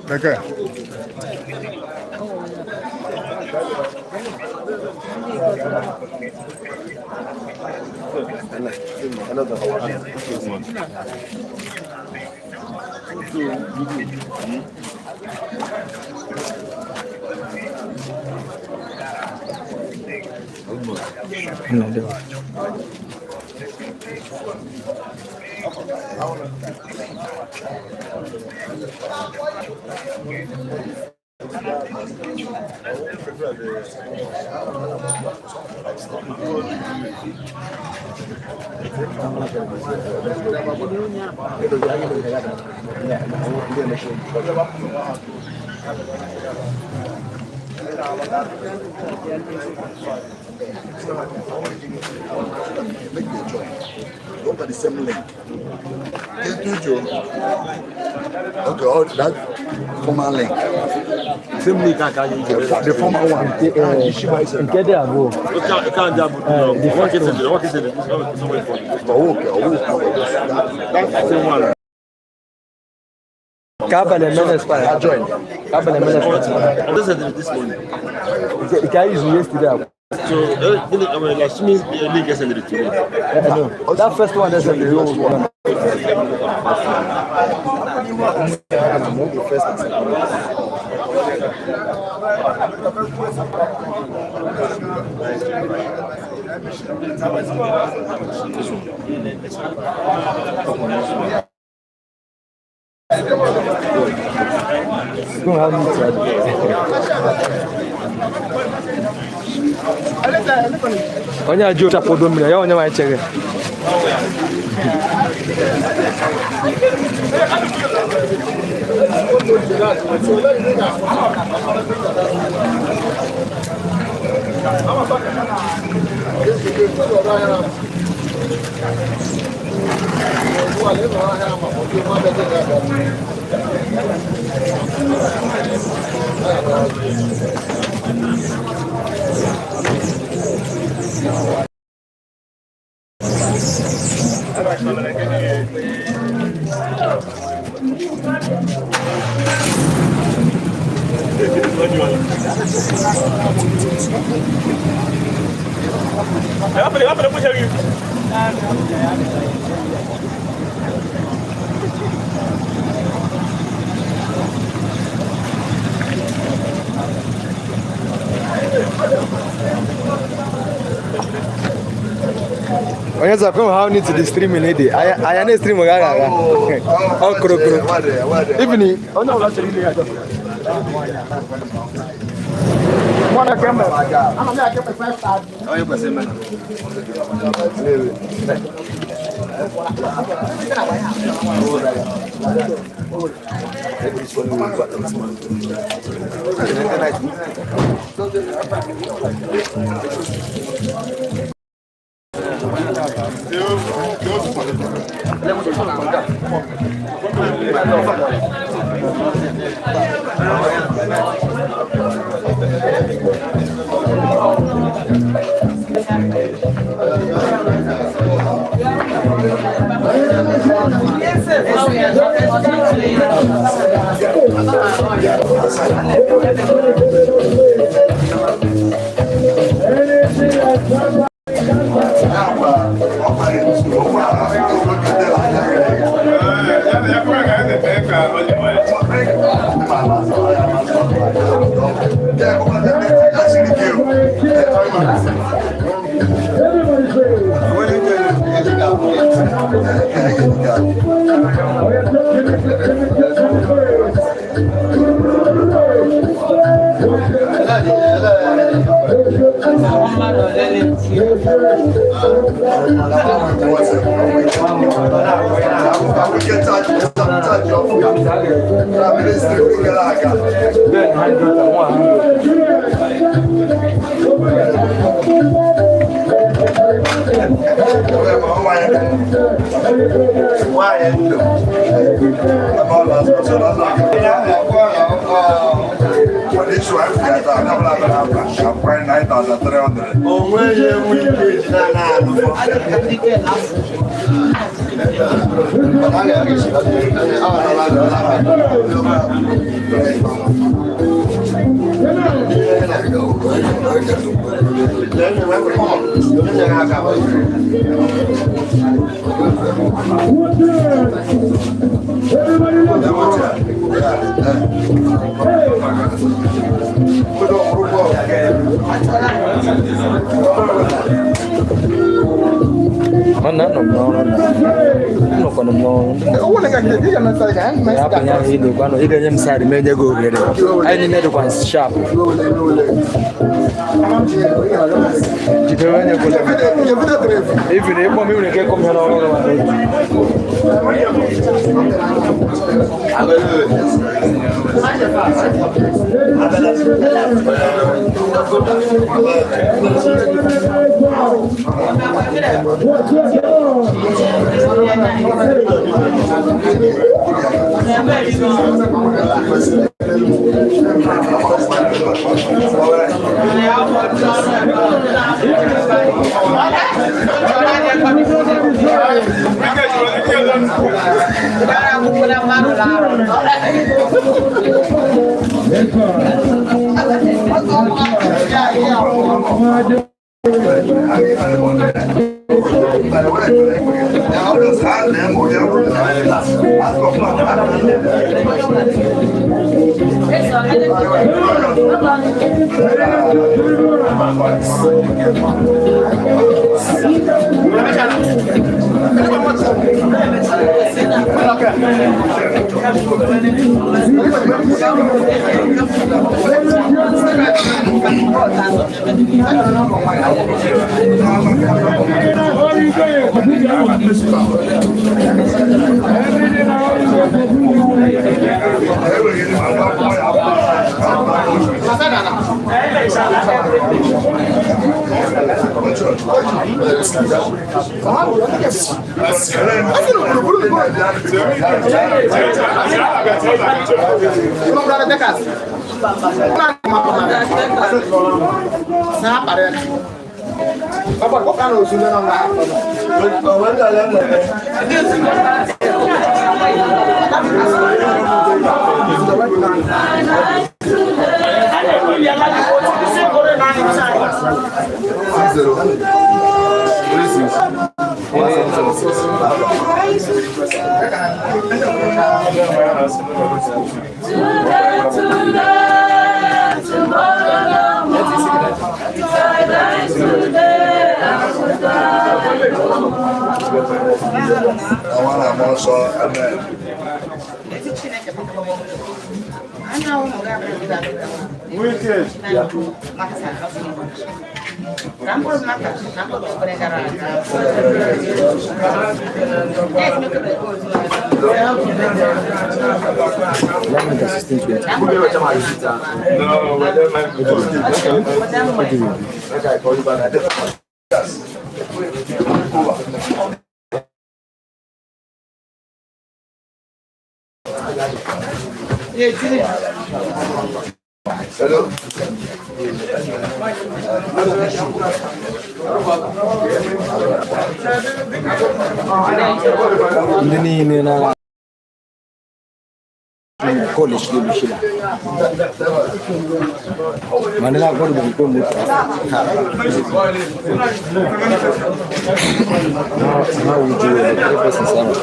Bekee. Make the join. Look at the same link. Okay, oh, that former link. Same link I can use. The former one. Nke dị abụọ. The first one. Okay, That same one. Ka abalị emene expire. Join. Ka abalị emene expire. I just said it this morning. Nke I used yesterday. So, I mean, like, link sent it to me. No. That first one that's the old one. The first and second. Go have me to onye a ji otu akwado mmiri ya onye nwaanyị chere. Onye zakwa how need to the streaming dị anya na stream ga aga aga ọ kụrụ kụrụ even onye ọbụla chọrọ ile ya achọ. Nwanne, anọ m n'ọrụ na anọkwanụ m n'ọrụ. Hapụ ya ahụ, ị na-ekwu anọ, ị ga-enye m saịdị ma enye gị ohere. Anyị niile dịkwa sharp. Jidere onye kwụrụ m. Even ịkpọ m, ị nwere ike ịkọ m ihe n'ọrụ gị mana otu. Today, tomorrow no more. Today, today, I will die no more. Àwọn àmọ́ sọ ẹ̀mẹ́. Hello. Ndị niile na kọleji ga-ebuchila ma ndị na-akwadobeghị kemgbe otu afọ ha wujuru ekwesịsị ahụ.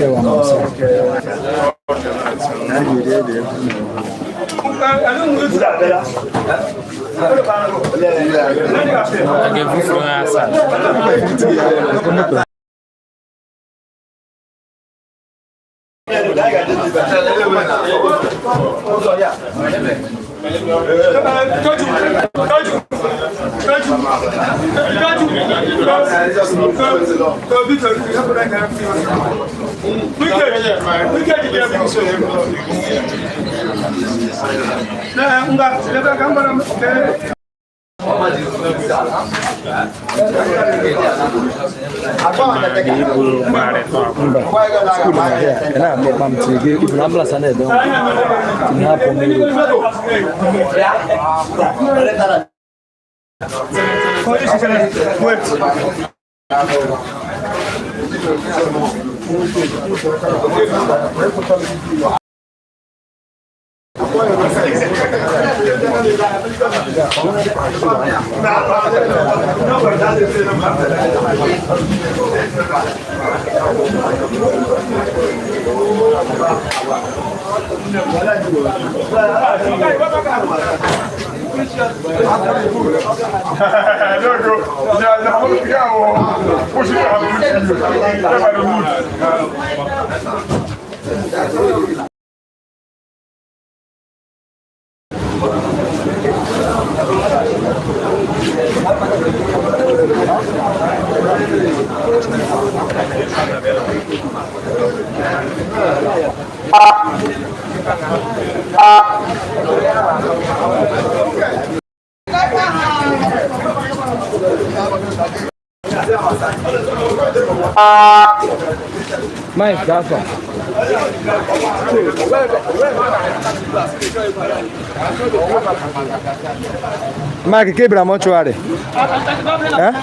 Ewa m sọ. A ga-ebufu ha asaa. Iburu mgbarịta Mba, school na here. Ị na-akpọ kpam tinye gị iburu ambulance a na-ede ọnwụ. Tinye hapụ mmiri. Mike, gafa. Mike, ke bịara mortuary? Eh?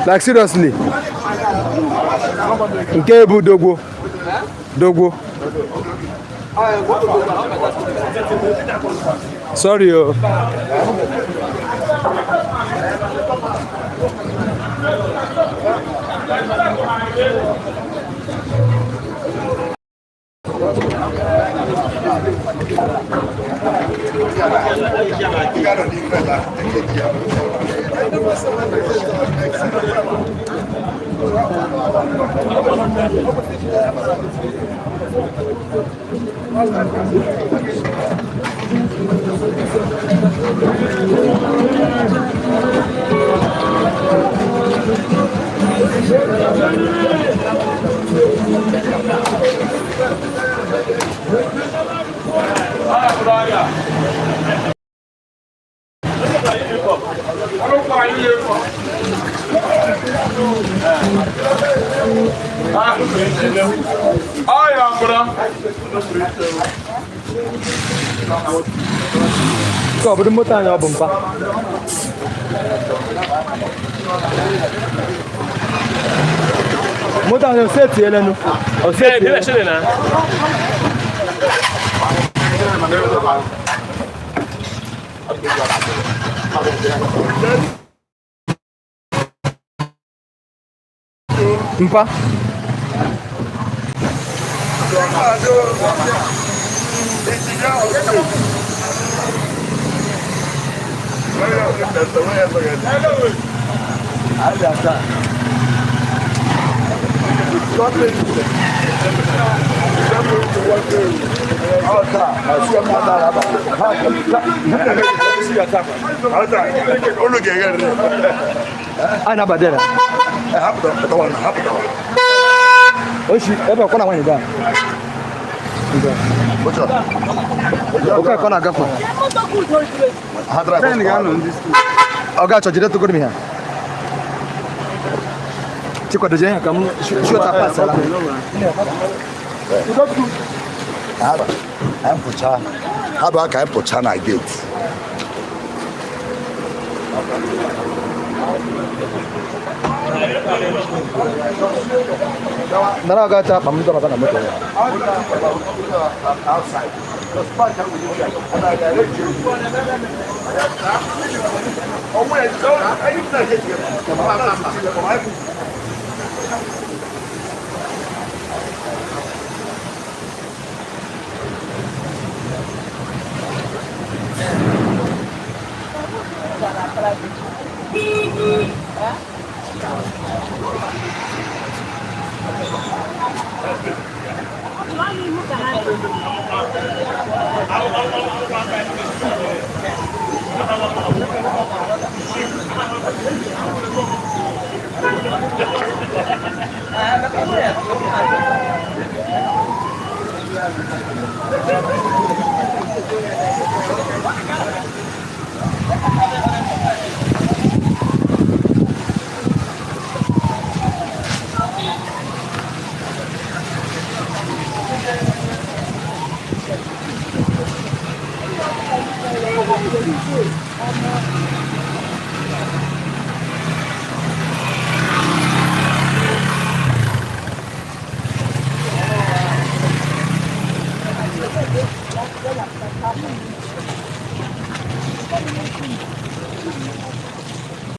Like seriously? Nke bụ dogbo. Dogbo. Sorry o. Nke ọ bụrụ moto anyị ọ bụ mpa. Moto anyị ose etielenu. Ose etiele. Mpa. Anyị na-abadera. Oshi, ebe ọkọ na nwaanyị gaa. Oke ọkọ na-agafe. Ọ ga-achọ jide tụgoro m ihe. Chikwado jee ihe ka m shota pasala. Ha bụ aka anyị pụcha na gate. Nara ọ ga-achọ akpa m dọbata na moto ya.